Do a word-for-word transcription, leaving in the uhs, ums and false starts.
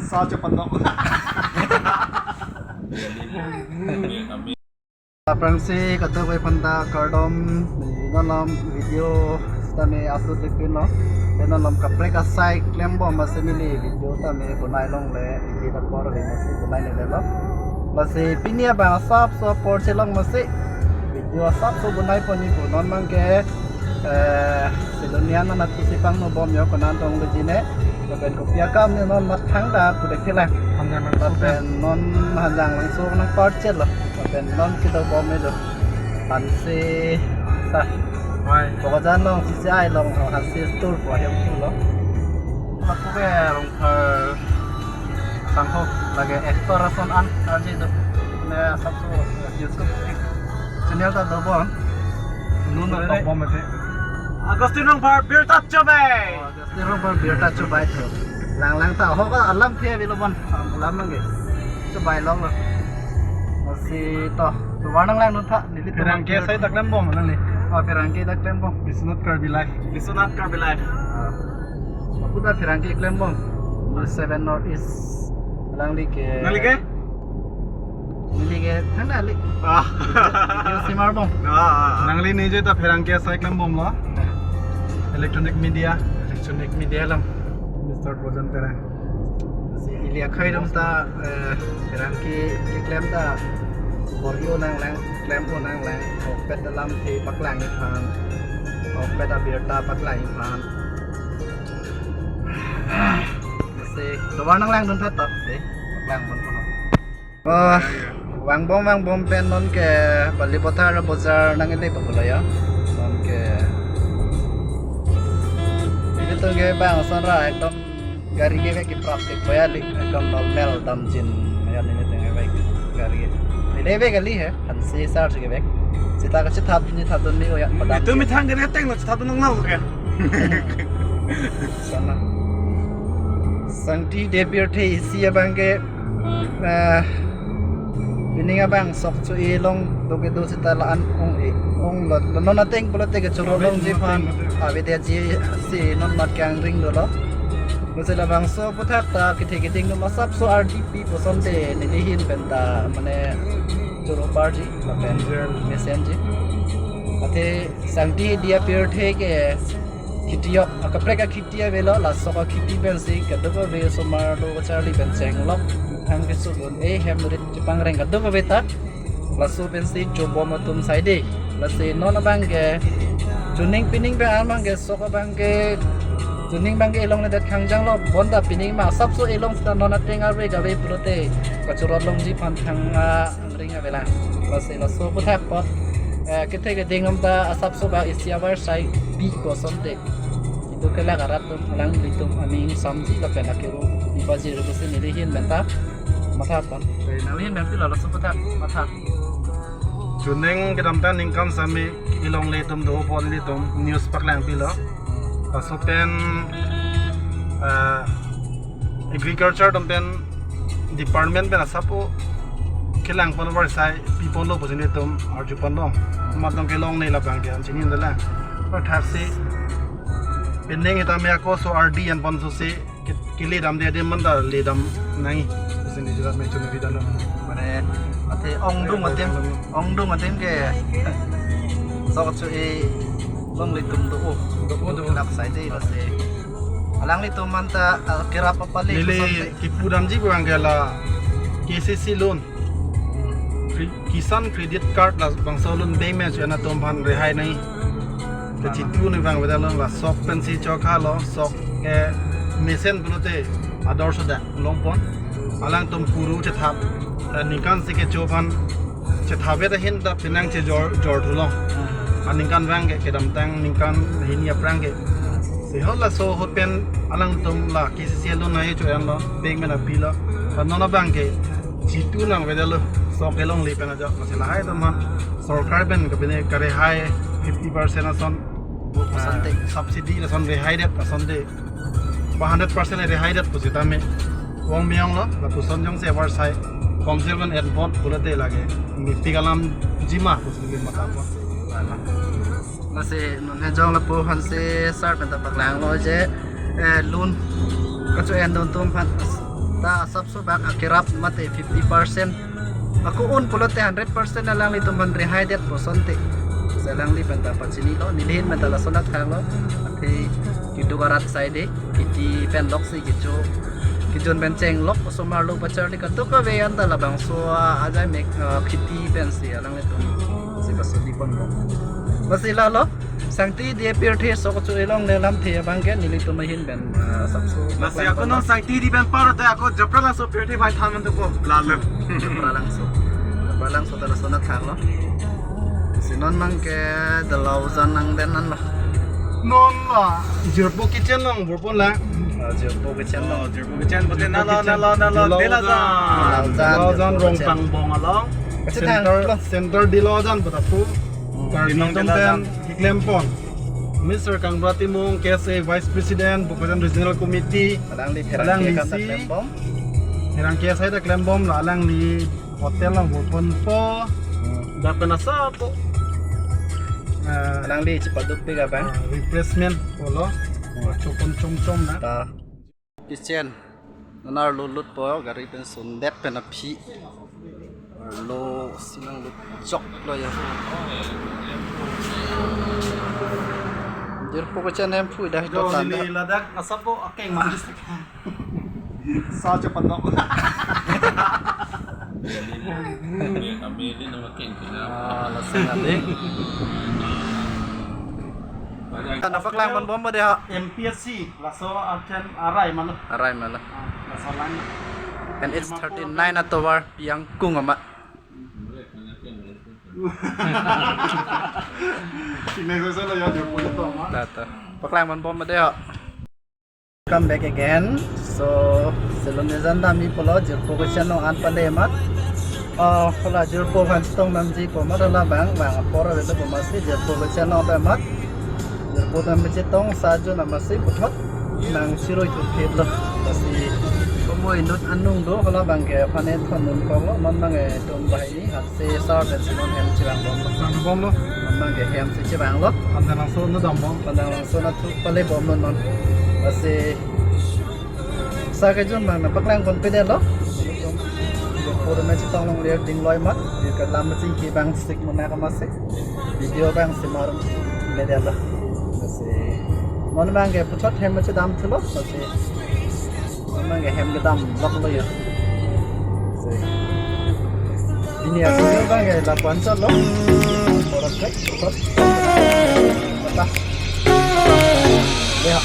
Sa chepandok. Aphrangsi kadokave aphanta kardom, non malom video sitame upload-ik pinlo. Te non malom kaprek asai klembom amatsi neli video tame bonai longle, edit apor le amatsi bonai longlelo. Amatsi pini abang asapso apor chelong amatsi video asapso bonai pon-ik pu non abangke, eh, Silonian anat pusi pangno bom jo, konat dong le jine. Lapen kopi akam ne non mathang ta pudek thela. Hanjang langso. Lapen non hanjang langso nang parcel lo. Lapen non kedo bom-iklo. Hanse sa. Hai. Bokajan along C C I along, oh, Hanse Store pu ahem pulo. Lapu ke Rongphar Sangho lake actor ason an arje do. Ne asapso YouTube channel ta dobom. Nun na tok bom ate. Agustin Rongphar birta chobai. Agustin Rongphar birta chobai tho. Langlang ta ho ka alam the avelo bon. Alam abangke chobai longlo. Amatsi to, tovar nanglangdun tha, nelitum pherangke asai ta klembom nangli. Oh, pherangke ta klembom. Biswanath Karbi Live. Biswanath Karbi Live. Ah. Aputa pherangke klembom. Seven North East. Alangli ke. Nangli ke? Neli ke thangnat le. Ah. Video simar bom. Ah, ah, ah. Nangli nije ta pherangke asai klembomlo. Electronic media. Electronic media alam. Mister Bojan Terang. Si ili akhai atum ta, eh, pherangke keklem ta bor-i-o nanglang, klem-o nanglang, okpet alamthe paklang-ik aphan, okpet abirta paklang-ik aphan. Si tovar nanglangdun tha to, si paklang pon pon. Oh, vangbom vangbom pen non ke Balipathar bojar nang-ele pa pulo ya. Non ke ilitum ke bang ason ra ekdom gari kevek keprap kekoi kali, ekdom normal damjin ayan nelitum kevek gari. Ele vek kali he, Hanse sar si kevek. Seta kachethap dunji thapdun me-o ya, padam. Itum ke methang gari ateng lo chethap dun nang lo ke. Sana. Sangti Debirthe isi abangke, eh, pining abang sok cho-e long do kedo seta la-an ong-e, onglo, la non ateng pulote kechoro longji aphan avedetji si non mat kangring dolo. Lasi labangso aputhak ta kethe keding atum asapso ardi pi pu asonte neli ahin pen ta mane choro parji lapen mesenji. Athe Sangti Debirthe ke kheti ok, akaprek akheti avelo, laso akheti pensi kadokave osomar do kacharli pen chenglok, thang kesudun, eh, hem rit chepangreng kadokave ta laso pensi chobom atum saide. Lasi non abangke chuning pining pen abangke sok abangke chuning abangke elongledet khangjanglo, bonta pining ma asapso elong seta non ateng arve kave pulote kachoro longji aphan thang, ah, angring avelang. Lasi laso aputhak apot, eh, kethe keding atum ta asapso ba isi avarsai pi pu asonte. Itum kelak arat atum alanglitum aning samji lapen akero pi pajir pusi neli ahin pen ta matha pon. Neli ahin pen pilo laso aputhak matha. Chuning kedamtang ningkan sami elongle atum do pon nelitum news paklang pilo. Laso pen, eh, agriculture atum pen department pen asap-o kelang pon avarsai pi ponlo pusi nelitum arju pon long. Mat long kelongle labangke an chini dalang. Pathaksi pining sitame ako so ardi an pon so si ke-, kele damde adim manda le dam nangji pusi neli jurat me chumi video lo. Mane athe ongdung adim, ongdung adim ke sok cho-e longle atum do-o. Do-o, do-o. Lak saide lasi alanglitum anta, ah, kerap apali neli kosonte kipu damji abangke la K C C loan. Kre-, Kisan credit card labangso loan bank me cho-en atum aphan rehai nangji. Te chitu ni abang beda lo la sok pensi chokha lo, sok ke mesen pulote ador soda long pon. Alangtum kuru chethap, eh, ningkan si kecho aphan chethap vet ahin ta penang chejor, jor thu long. Aningkan abangke kedamtang ningkan hini aphrang ke. Si ho laso ahut pen alangtum la K C C loan nangji cho-en lo, bank pen apilo. Lanon abangke chitu nang beda lo, sok kelongle pen ajok, lasi lahai atum aphan sorkar pen kapine karehai fifty percent ason. Asonte. Ah, subsidy lason rehai det asonte. Ba hundred percent rehai det pusitame vang me-ong lo, lapuson jongsi avarsai council pen en pon pulote lake mepik alamji ma pusi neli matha pon. Lasi non hejong lapu aphansi sar pen ta paklanglo je, eh, loan kacho-endun atum aphan Ta asapso bak akerap mate fifty percent. Ako un pulote hundred percent alanglitum aphan rehai det puson te. Si alangli pen ta pachinilo, neli ahin pen ta lason athaklo. Athe keduk arat saide, kheti pen loksi kecho, kejun pen chenglok, osomar lo pacharli katuk kave anta labangso ajai mek, ah, kheti pensi alanglitum si pasodi ponbom. Basi lalo, sangti di pirthe sok chu ilong le lamthe abang ke nelitum ahin pen, ah, asapso. Basi ako non sangti di pen paro te ako Japralangso pirthe bai than man tuko. Lalo. Japralangso. Japralangso ta lason athaklo. Si non abang ke dalaujan nangden anlo. Non la Jirpo Kitchen along vorpon lang. Ah, Jirpo Kitchen along. Oh, Jirpo Kitchen, bote Jirpo nalo, Kitchen. Nalo, nalo, Dilaujan. Dilaujan. Dilaujan, Dilaujan, Jirpo Kitchen. Rongpangbong along. Kasi center, thang, center Dilaujan, Batapu. Hmm. Karbi Dilaujan. Atum pen keklempon. Mister Kangbura Timung, K S A Vice President, Bokajan Regional Committee. Alangli pherangke alangli akam ta si klembom. Pherangke asai ta klembom la alangli hotel along vorponpo. Hmm. Dak pen asapso. Ah, alangli chepaduk pik abang. Ah, refreshment pulo. Hmm. Chopon chomchom na. Ta. Kitchen. Nang arlo lutpo, gari pen sundet pen aphi. Arlo si nanglut choklo ya. Jirpo Kitchen hem phu dah. Jo, dotan neli dah. Ladak asapso akeng manis. Sa chepanok. Kami ini nama keng kena. Ah, lason ade. Tanda paklang ponbom ba dei ha? M P S C, laso achen arai malo. Arai malo. Ah, laso lang. And it's thirty-nine atovar piang kung ama. Sing next session lo ya, dia punya to ama. Ta, ta. Paklang ponbom ba dei ha? Come back again. So, Silon Nijan dam-i pulo, Jirpo Kitchen along an pale amat. Ah, hala Jirpo aphan chetong damji pu amat, hala bang, bang apor avelo pu amatsi, Jirpo Kitchen along ave amat. Jirpo pen chetong sa jun amatsi puthot nangcheroi thuphetlo. Lasi, komo inut anung do, hala bang ke aphan e thon nun koklo, non bang e tum bahai. Hasi sar pen si non hem chevang bomlo. Chevang bomlo. Non bang ke hem si chevanglo. Pantang Langso nangdambom. Pantang Langso nangthu pale bomlo non. Lasi sa kejun bang nangpaklang ponpedetlo. Pura me chetong longlir ding loi amat. Di ke lam chingki bang sik mona kamasik. Video bang si mar ledetlo. Lasi non bang ke puthot hem chedam thulo. Lasi Memang ke hem kedam lok lo ya. Ini aku bang ke lapuan chot lo. Korot kek, korot. Apa? Ya.